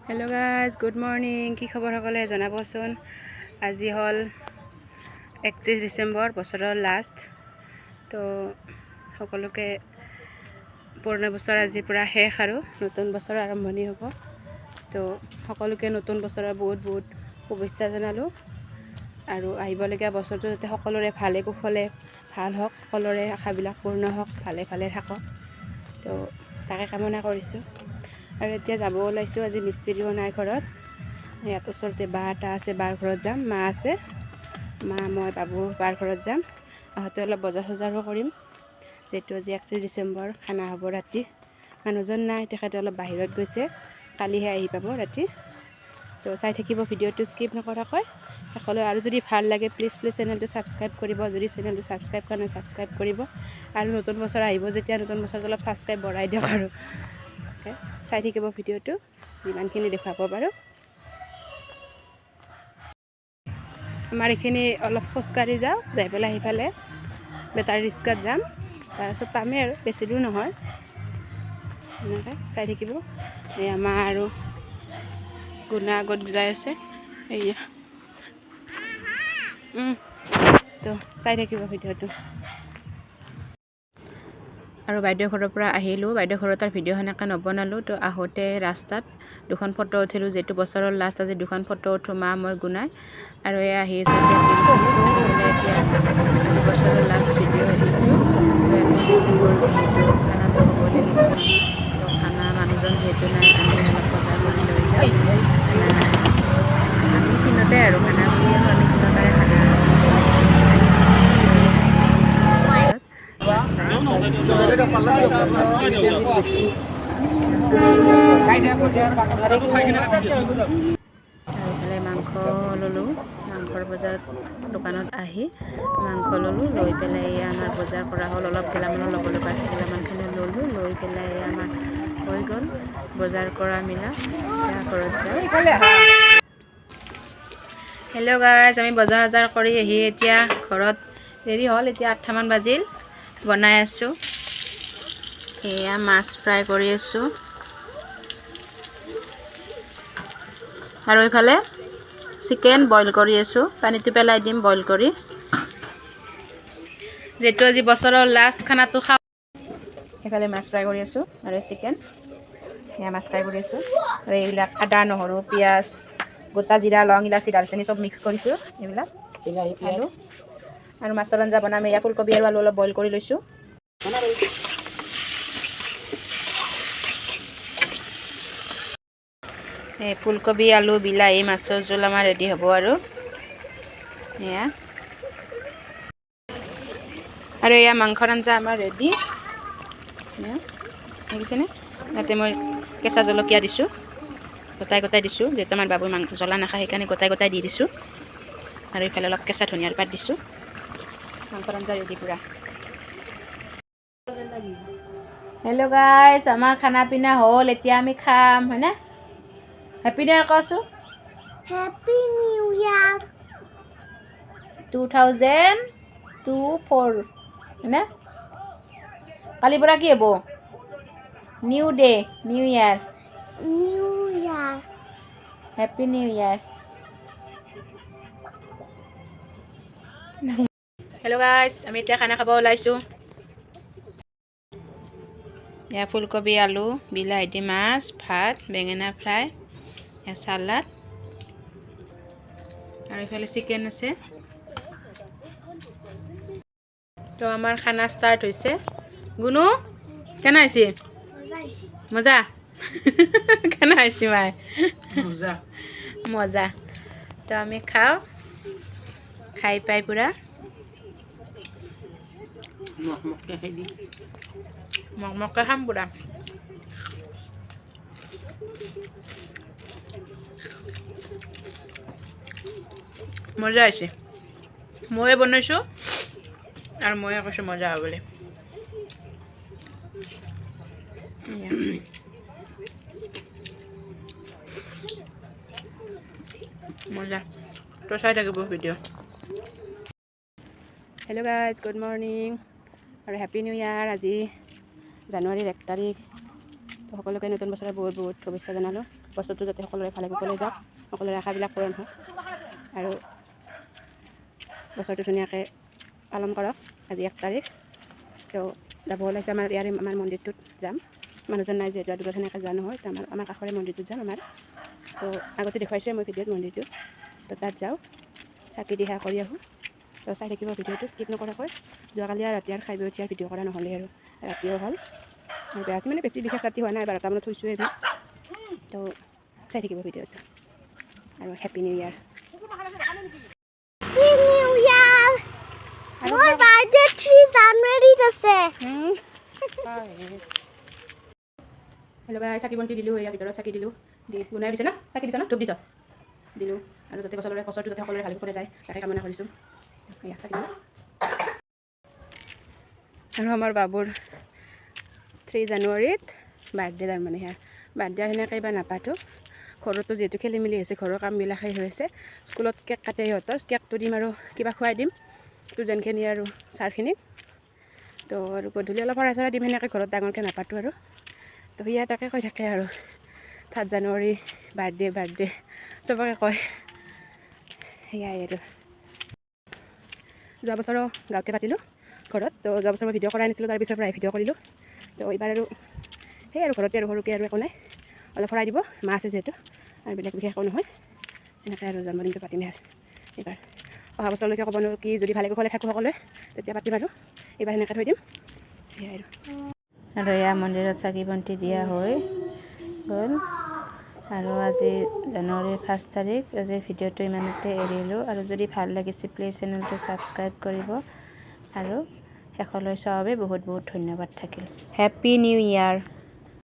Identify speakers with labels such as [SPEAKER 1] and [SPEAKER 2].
[SPEAKER 1] Hello' guys, good morning. কি খবৰ সকলোৱে জনাবচোন। আজি হ'ল 31 ডিচেম্বৰ, বছৰৰ লাষ্ট। তো সকলোকে পুৰণা বছৰ আজিৰ পৰা শেষ আৰু নতুন বছৰৰ আৰম্ভণি হ'ব। তো সকলোকে নতুন বছৰৰ বহুত বহুত শুভেচ্ছা জনালোঁ আৰু আহিবলগীয়া বছৰটো যাতে সকলোৰে ভালে কুশলে ভাল হওক, সকলোৰে আশাবিলাক পূৰ্ণ হওক, ভালে ভালে থাকক, তো তাকে কামনা কৰিছোঁ। আৰু এতিয়া যাব ওলাইছোঁ। আজি মিস্ত্ৰীও নাই ঘৰত। ইয়াত ওচৰতে বা এটা আছে, বাৰ ঘৰত যাম। মা আছে, মা, মই, বাবু বাৰ ঘৰত যাম। আহোঁতে অলপ বজাৰ চজাৰো কৰিম, যিহেতু আজি 31 ডিচেম্বৰ, খানা হ'ব ৰাতি। মানুহজন নাই, তেখেতে অলপ বাহিৰত গৈছে, কালিহে আহি পাব ৰাতি। তো চাই থাকিব ভিডিঅ'টো স্কিপ নকৰাকৈ শেষলৈ। আৰু যদি ভাল লাগে, প্লিজ প্লিজ চেনেলটো ছাবস্ক্ৰাইব কৰিব। যদি চেনেলটো ছাবস্ক্ৰাইব কৰা নাই, ছাবস্ক্ৰাইব কৰিব। আৰু নতুন বছৰ আহিব যেতিয়া, নতুন বছৰত অলপ ছাবস্ক্ৰাইব বঢ়াই দিয়ক। আৰু চাই থাকিব ভিডিঅ'টো, যিমানখিনি দেখুৱাব পাৰোঁ। আমাৰ এইখিনি অলপ খোজকাঢ়ি যাওঁ, যাই পেলাই সিফালে বেটাৰী ৰিক্সাত যাম, তাৰপিছত পামেই আৰু, বেছি দূৰ নহয়। এনেকৈ চাই থাকিব। এই আমাৰ আৰু গুণা আগত যাই আছে। এইয়া তো চাই থাকিব ভিডিঅ'টো। আৰু বাইদেউ ঘৰৰ পৰা আহিলোঁ। বাইদেউ ঘৰত তাৰ ভিডিঅ' সেনেকৈ নবনালোঁ। তো আহোঁতে ৰাস্তাত দুখন ফটো উঠিলোঁ, যিহেতু বছৰৰ লাষ্ট, আজি দুখন ফটো উঠোঁ, মা, মই, গুণাই। আৰু এয়া আহি আছোঁ এতিয়া বিলখিনিত। আহি পেলাই এতিয়া আজি বছৰৰ লাষ্ট ভিডিঅ' এইটো। 31 ডিচেম্বৰ যিহেতু, খানাটো হ'ব লাগিব। তো খানা মানুহজন যিহেতু নাই, আমি অলপ বজাৰ কৰি লৈ যাওঁ। খানা আমি তিনিওটাই আৰু, খানা বুলি আৰু আমি তিনিওটাৰে খানা। বজাৰত মাছ চাই আছোঁ। আৰু এইফালে মাংস ল'লোঁ। মাংসৰ বজাৰত দোকানত আহি মাংস ল'লোঁ। লৈ পেলাই এয়া আমাৰ বজাৰ কৰা হ'ল। অলপ গেলামালো ল'ব লগা আছিল, গেলামালখিনি ল'লোঁ। লৈ পেলাই এয়া আমাৰ হৈ গ'ল বজাৰ কৰা মেলা। এতিয়া ঘৰত যাওঁ। হেল্ল' গাইজ, আমি বজাৰ চজাৰ কৰি আহি এতিয়া ঘৰত দেৰি হ'ল। এতিয়া 8টামান বাজিল। বনাই আছোঁ, এয়া মাছ ফ্ৰাই কৰি আছোঁ আৰু এইফালে চিকেন বইল কৰি আছোঁ। পানীটো পেলাই দিম বইল কৰি। যিহেতু আজি বছৰৰ লাষ্ট, খানাটো খাওঁ। সেইফালে মাছ ফ্ৰাই কৰি আছোঁ আৰু চিকেন, এয়া মাছ ফ্ৰাই কৰি আছোঁ। আৰু এইবিলাক আদা, নহৰু, পিঁয়াজ, গোটা জিৰা, লং, ইলাচি, দালচেনি চব মিক্স কৰিছোঁ এইবিলাক। আলু আৰু মাছৰ আঞ্জা বনাম। এয়া ফুলকবি আৰু আলু অলপ বইল কৰি লৈছোঁ। এই ফুলকবি, আলু, বিলাহী, মাছৰ জোল আমাৰ ৰেডি হ'ব। আৰু এয়া আৰু এয়া মাংসৰ আঞ্জা আমাৰ ৰেডি দেখিছেনে? ইয়াতে মই কেঁচা জলকীয়া দিছোঁ, গোটাই গোটাই দিছোঁ। যিহেতু আমাৰ বাবুই মাংস জ্বলা নাখায়, সেইকাৰণে গোটাই গোটাই দি দিছোঁ। আৰু ইফালে অলপ কেঁচা ধনিয়াৰ পাত দিছোঁ। মাংসৰ আঞ্জা ৰেডি পূৰা। হেল্ল' গাইজ, আমাৰ খানা পিনা হ'ল। এতিয়া আমি খাম, হয়নে? হেপী নিউ ইয়াৰ কচোন।
[SPEAKER 2] Happy New Year.
[SPEAKER 1] 2024, হয়নে? কালিৰ পৰা কি হ'ব? New day, new year.
[SPEAKER 2] New Year.
[SPEAKER 1] Happy New Year. Hello guys, আমি এতিয়া খানা খাব ওলাইছোঁ। এয়া ফুলকবি, আলু, বিলাহী দি মাছ, ভাত, বেঙেনা ফ্ৰাই, এয়া চালাড আৰু এইফালে চিকেন আছে। তো আমাৰ খানা ষ্টাৰ্ট হৈছে। গুণু, কেনে হৈছে? মজা। কেনে হৈছে মাই?
[SPEAKER 3] মজা।
[SPEAKER 1] মজা। তো আমি খাওঁ, খাই পাই পূৰা
[SPEAKER 3] মকমককে খাই দি।
[SPEAKER 1] মকমককৈ খাম পূৰা। মজা হৈছে। ময়ে বনাইছোঁ আৰু ময়ে কৈছোঁ মজা হ'ব বুলি। এয়া। মজা। তো চাই থাকিব video. Hello guys, good morning আৰু হেপী নিউ ইয়াৰ। আজি জানুৱাৰীৰ 1 তাৰিখ। তো সকলোকে নতুন বছৰৰ বহুত বহুত শুভেচ্ছা জনালোঁ। বছৰটো যাতে সকলোৰে ভালে কুশলে যাওক, সকলোৰে আশাবিলাক পূৰণ হওক আৰু বছৰটো ধুনীয়াকৈ পালন কৰক। আজি 1 তাৰিখ, তো যাব ওলাইছে আমাৰ ইয়াৰে আমাৰ মন্দিৰটোত যাম। মানুহজন নাই যিহেতু দূৰত সেনেকৈ যোৱা নহয়, তো আমাৰ কাষৰে মন্দিৰটোত যাম আমাৰ। তো আগতে দেখুৱাইছোঁৱে মই ভিডিঅ'ত মন্দিৰটো, তো তাত যাওঁ, চাকি দি সেৱা কৰি আহোঁ। তো চাই থাকিব ভিডিঅ'টো স্কিপ নকৰাকৈ। যোৱাকালি আৰু ৰাতি আৰু খাই বৈ উঠি আৰু ভিডিঅ' কৰা নহ'লে আৰু ৰাতিও হ'ল আৰু ৰাতি মানে বেছি বিশেষ ৰাতি হোৱা নাই, 12টামানত শুইছোঁৱে আমি। তো চাই থাকিব ভিডিঅ'টো আৰু happy new year.
[SPEAKER 2] Happy new year.
[SPEAKER 1] আৰু
[SPEAKER 2] মোৰ বাৰ্থডে 3 জানুৱাৰীত আছে।
[SPEAKER 1] হেল্ল' গাইজ, চাকি বন্তি দিলোঁ, এয়া ভিতৰত চাকি দিলোঁ, দি গুণাই দিছে ন, চাকি দিছ ন, ধূপ দিছ, দিলোঁ আৰু যাতে বছৰৰে বছৰটো যাতে সকলোৰে ভালে কুশলে যায় তাকে কামনা কৰিছোঁ। এয়া চাকি দিলোঁ। আৰু আমাৰ বাবুৰ 3 জানুৱাৰীত বাৰ্থডে, তাৰমানে সেয়া বাৰ্থডে সেনেকৈ এইবাৰ নাপাতোঁ। ঘৰতো যিহেতু খেলি মেলি হৈছে, ঘৰৰ কামবিলাক শেষ হৈ আছে। স্কুলত কেক কাটে সিহঁতৰ, কেকটো দিম আৰু কিবা খুৱাই দিম ষ্টুডেণ্টখিনি আৰু ছাৰখিনিক। তো আৰু গধূলি অলপ শৰাই চৰাই দিম, সেনেকৈ ঘৰত ডাঙৰকৈ নাপাতোঁ আৰু। তো সেয়া তাকে কৈ থাকে আৰু 3 জানুৱাৰী বাৰ্থডে বাৰ্থডে চবকে কয়, সেয়াই আৰু। যোৱা বছৰো গাঁৱতে পাতিলোঁ ঘৰত, তো যোৱা বছৰ মই ভিডিঅ' কৰাই নাছিলোঁ, তাৰপিছৰ পৰাই ভিডিঅ' কৰিলোঁ। তো এইবাৰ আৰু সেই আৰু ঘৰতে আৰু সৰুকৈ আৰু একো নাই, অলপ শৰাই দিব, মা আছে যিহেতু, আৰু বেলেগ বিশেষ একো নহয়। এনেকৈ আৰু জন্মদিনটো পাতিম আৰু এইবাৰ। অহা বছৰলৈকে ক'ব নোৱাৰোঁ কি, যদি ভালে কুশলে থাকোঁ সকলোৱে তেতিয়া পাতিম আৰু এইবাৰ সেনেকৈ থৈ দিম, সেয়াই আৰু।
[SPEAKER 4] আৰু এয়া মন্দিৰত চাকি বন্তি দিয়া হৈ গ'ল আৰু আজি জানুৱাৰীৰ 1 তাৰিখ। আজিৰ ভিডিঅ'টো ইমানতে এৰিলোঁ আৰু যদি ভাল লাগিছে প্লিজ চেনেলটো ছাবস্ক্ৰাইব কৰিব আৰু শেষলৈ চোৱাৰ বাবে বহুত বহুত ধন্যবাদ থাকিল। Happy new year.